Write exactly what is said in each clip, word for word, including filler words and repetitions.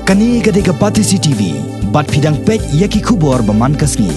Kane ka dei ka Batesi T V, bad phi dang peit ïa ki khubor ba man ka sngi.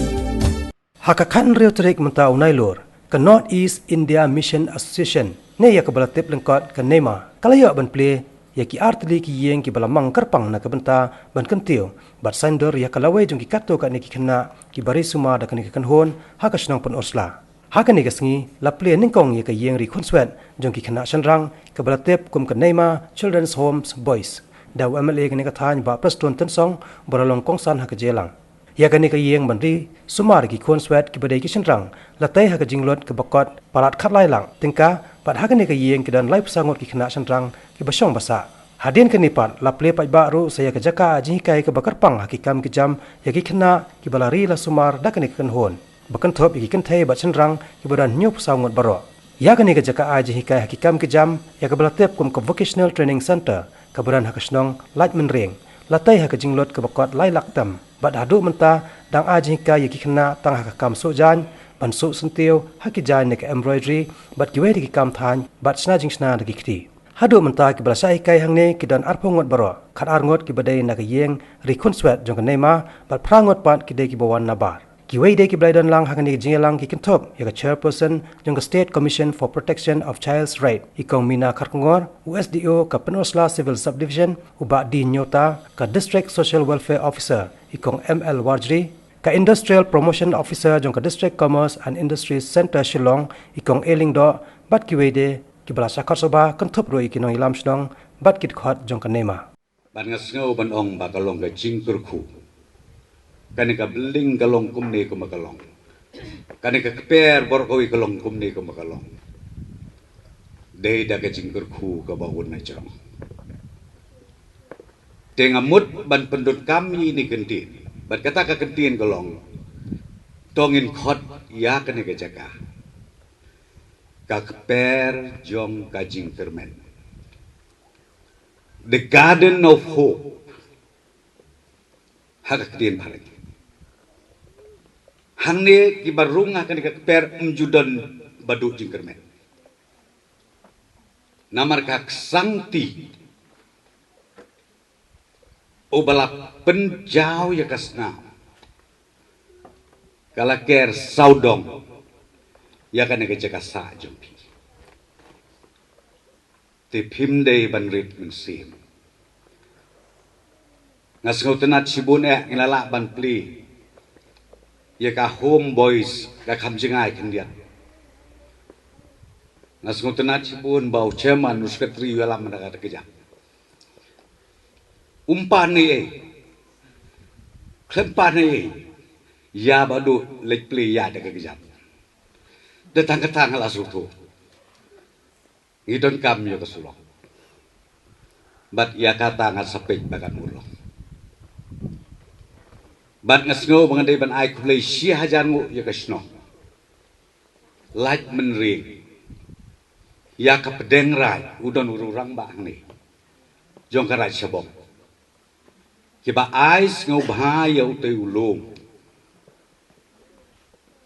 Ha ka khathynriew tarik mynta u Nailur, ka North East India Mission Association, ne ïa kaba la tip lyngkot ka NEIMA, ka la ïoh ban plie ïa ki artylli ki ïing kiba la mang kyrpang na ka bynta ban kyntiew bad saiñdur ïa ka lawei jong ki katto katne ki khynnah kiba ri sumar da kane ka kynhun ha ka shnong Pynursla. Ha kane ka sngi la plie nyngkong ïa ka ïing ri khunswet jong ki khynnah shynrang kaba la tip kum ka NEIMA Children's Homes Boys da u M L A kane ka thaiñ Bah Prestone Tynsong, ba la long kongsan ha ka jingïalang. Ïa kane ka ïing ban ri sumar ïa ki khunswet kiba dei ki shynrang la tei ha ka jinglut kaba kot palat khatlai lak tyngka, bad ha kane ka ïing ki don laiphew saw ngut ki khynnah shynrang kiba shong ba sah. Hadien kane pat la plie paidbah ruh sa ïa ka jaka ai jinghikai kaba kyrpang ha ki kam ki jam ïa ki khynnah kiba la ri la sumar da kane ka kynhun, ba kynthup ïa ki kynthei bad shynrang kiba don hynñiewphew saw ngut baroh. Ïa kane ka jaka ai jinghikai ha ki kam ki jam ïa kaba la tip kum ka Vocational Training Centre kaba don ha ka shnong Laitmynrieng la tei ha ka jinglut kaba kot lai lak tam, bad haduh mynta dang ai jinghikai ïa ki khynnah tang ha ka kam suh jaiñ, ban suh syntiew ha ki jaiñ ne ka embroidery, bad kiwei de ki kam thaiñ bad shna jingshna da ki kti. Haduh mynta kiba la shah hikai hangne ki don arphew ngut baroh, khatar ngut kiba dei na ka ïing ri khunswet jong ka NEIMA, bad phra ngut pat ki dei kiba wan nabar. Kiwei de kiba la ïadon lang ha kane ka jingïalang ki kynthup ïa ka Chairperson jong ka State Commission for Protection of Child's Right, i Kong Mina Kharkongor, u S D O ka Pynursla Civil Subdivision, u Bah D Nyota, ka District Social Welfare Officer, i Kong M L Warjri, ka Industrial Promotion Officer jong ka District Commerce and Industries Centre Shillong, i Kong A Lyngdoh, bad kiwei de kiba la shah khot sngewbha, kynthup ruh ïa ki nongïalam shnong bad ki dkhot jong ka NEIMA. Bad nga sngew ban ong ba ka long ka jingkyrkhu. Kane ka building ka long kumne kumba ka long. Kane ka kper baroh kawei ka long kumne kumba ka long. Dei da ka jingkyrkhu kaba un na jrong. Te nga mut ban pyndonkam ïa ine i kyntien. Bad kata ka kyntien ka long, to ngin khot ïa kane ka jaka ka kper jong ka jingkyrmen. The Garden of Hope. Ha ka ktien phareng. Hangne kiba rung ha kane ka kper ym ju don ba duh jingkyrmen. Namar ka ksangti uba la pynjaw ïa ka snam ka la ker sawdong ïa kane ka jaka sah jong phi. Te phim dei ban rit mynsiem. Nga sngewtynnat shibun eh ngi la lah ban plie ïa ka Home Boys ka kham jngai khyndiat. Nga sngewtynnat shibun ba u chairman u secretary u ïalam na kata ka jaka. Um pan ei ei. Khlem pan ei ei. Ïa ba duh leit plie ïa da ka kjat. Da tang kata nga la sngewthuh. Ngi donkam ïa ka sulok. Bad ïa kata nga sa peit ba kan mut long. Bad nga sngew ba nga dei ban ai khublei shi hajar nguh ïa ka shnong Laitmynrieng. Ïa ka pdeng rai u don u rangbah hangne jong ka Raid Shabong. Kiba ai sngewbha ïa utei u lum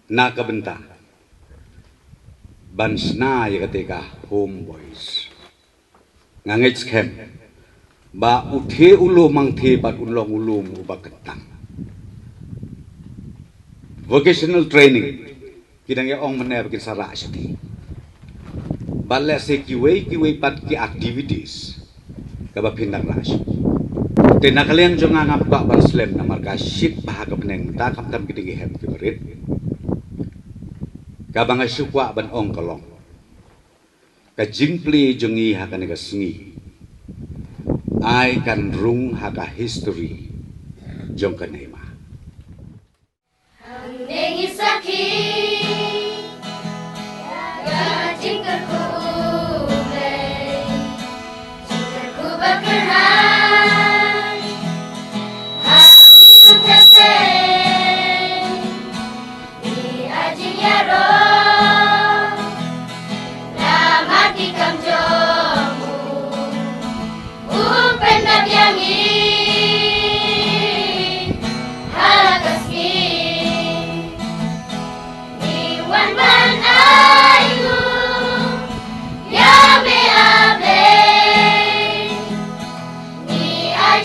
na ka bynta ban shna ïa katei ka Home Boys. Nga ngeit skhem ba utei u lum hangtei pat un long u lum uba kyntang. Vocational training. Ki dang ïa ong mynne ba kin sa rah shatei. Bad lehse kiwei kiwei pat ki activities kaba phin dang rah shatei. Te na ka liang jong nga ngam kwah ban slem namar ka shit bha ka bneng mynta khamtam ki dang ïa hem kiba rit. Kaba nga shu kwah ban ong ka long, ka jingplie jong ngi ha kane ka sngi ai kan rung ha ka history jong ka NEIMA. Hangne ngi sakhi ïa ka jingkyrkhu U Blei, jingkyrkhu ba kyrhai ha ngi u test. Ngi ai jingïaroh namar ki kam jong u. U pynïap ïa ngi ha la ka sngi. Ngi wan ban ai nguh ïa me, A Blei. Ngi ai